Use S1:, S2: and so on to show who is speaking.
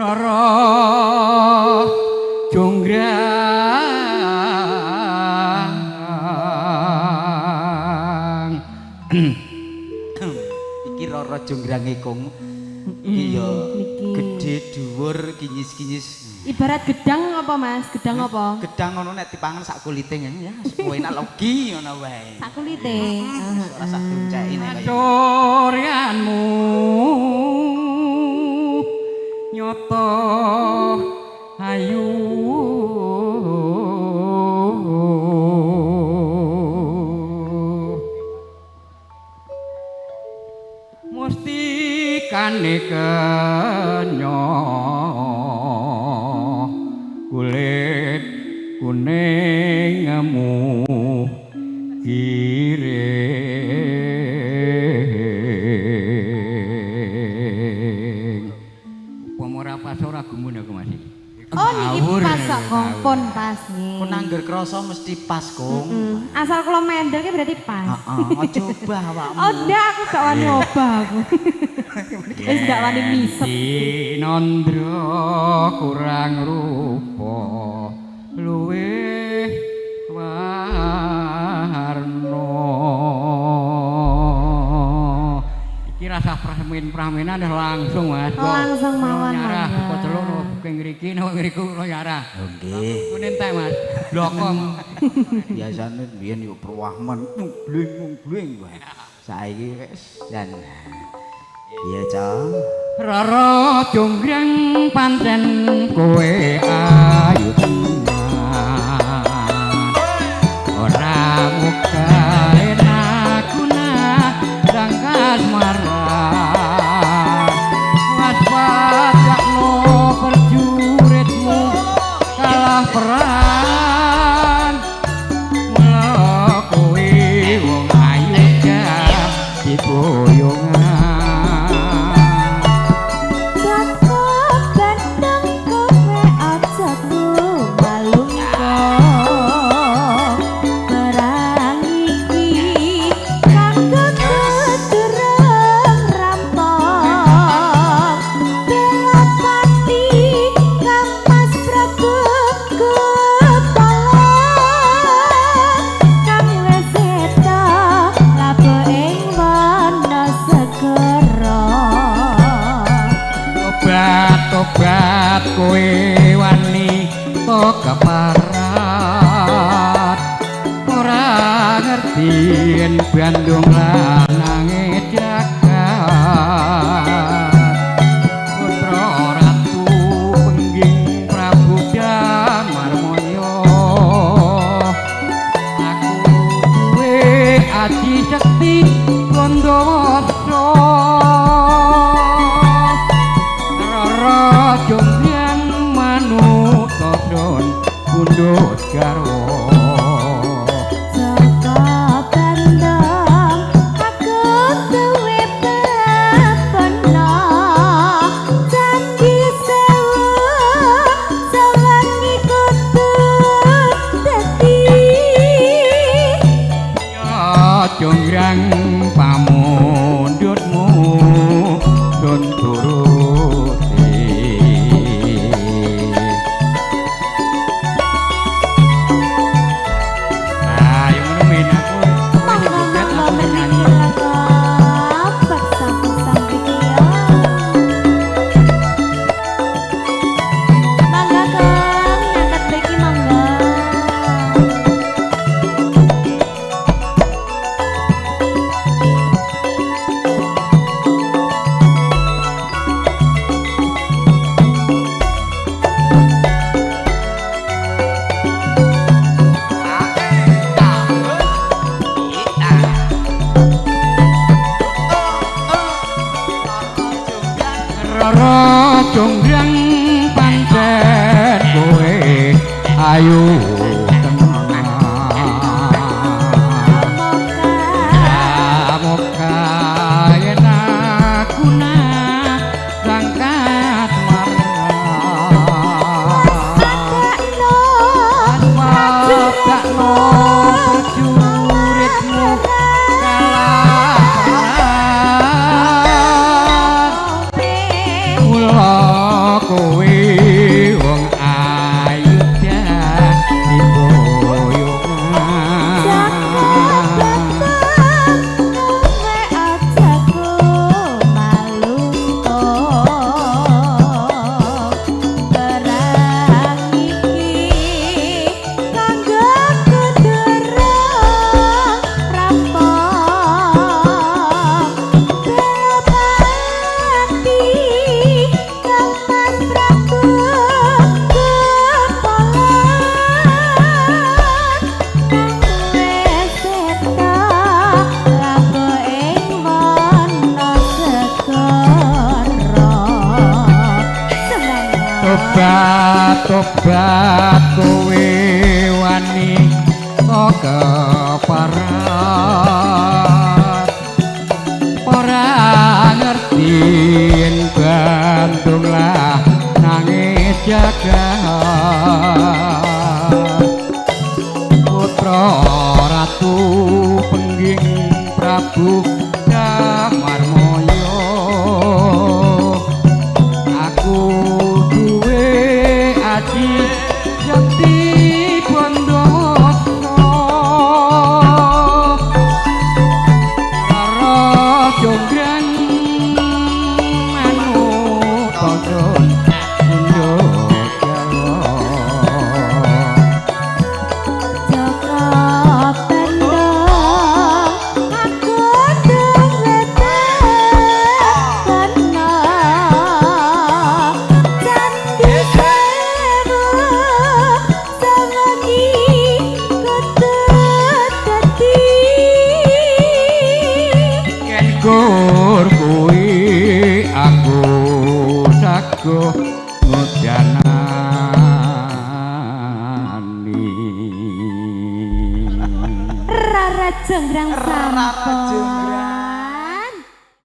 S1: Rara Jonggrang.
S2: Iki Rara Jonggrange Kung. Iki ya gedhe dhuwur kinyis-kinyis.
S3: Ibarat gedang apa Mas? Gedang apa?
S2: Gedang ngono nek dipangan sak kulite ya enak logi ngono wae.
S3: Sak kulite.
S2: Ora sak diunceki nek kaya.
S1: Suryanmu nyoto ayu mustikane kenya kulit kuning ngemu giring. Upama ora pas ora gumun aku Mas.
S3: Oh niki pas kok Kong, pun pas nggih.
S2: Pun angger krasa mesti pas Kong.
S3: Asal kula mendel ki berarti pas.
S2: Heeh, aja obah awakmu.
S3: Oh ndak aku gak wani obah aku. Wis gak wani miset.
S1: Sinandra kurang rupa luwih warna. Iki rasa pramen-pramenan langsung Mas.
S3: Langsung mawon.
S1: Nyarah kok celuk no booking ngriki no ngriku kula nyarah.
S2: Oh nggih.
S1: Kun entek Mas. Bloko.
S2: Biasane biyen yo perwahmen mungling-mungling wae. Saiki wis jan. Iya, Cong.
S1: Rara Jonggrang pancen kowe ayu tenan. Ora muka enak guna dang kasmaran. Waspadakno perjuritmu kalah perang. Mula kowe wong ayu dadi boyongan. Tobat kowe wani to keparat ora ngerti yen Bandung lanange jagat putra ratu pengging Prabu Damarmaya aku duwe aji sekti Gondowasa Rara Jonggrang manut don pundhut garwa.
S3: Jaka Bandung aku duwe pepena candi sewu sawangi kudu dadi
S1: Ya Jonggrang pamundhutmu don turuti. Ayo ngono men aku
S3: Monggo
S1: joget
S3: monggo
S1: aku
S3: mriki
S1: nyanyi.
S3: Baksa-baksa mriki ya. Mangga Kang, ngangkat mriki mangga.
S1: Rara Jonggrang pancen kowe ayu tenan. Moga yen aku nang kasmaran. Waspadakno prajuritmu kalah perang. Mula Kowe wong ayu dadi boyongan.
S3: Kowe aja malu, perang iki kanggo kudura rampung. Belapati Kang Mas Prabu kepolan kang wis seto laku ing wana segara.
S1: Tobat, tobat, kowe wani kok keparat, ora ngerti yen Bandung lah nangis jagat. Putra Ratu Pengging Prabu Damarmaya, aku duwe aji jati Bondowoso. Rara Jonggrang manut padha mundhut jawa.
S3: Joko Bandung aku duwe kena Candi Sewu sewengi kudu dadi.
S1: Yen gur kuwi aku sago ngudanani.
S3: Rara Jonggrang sampun.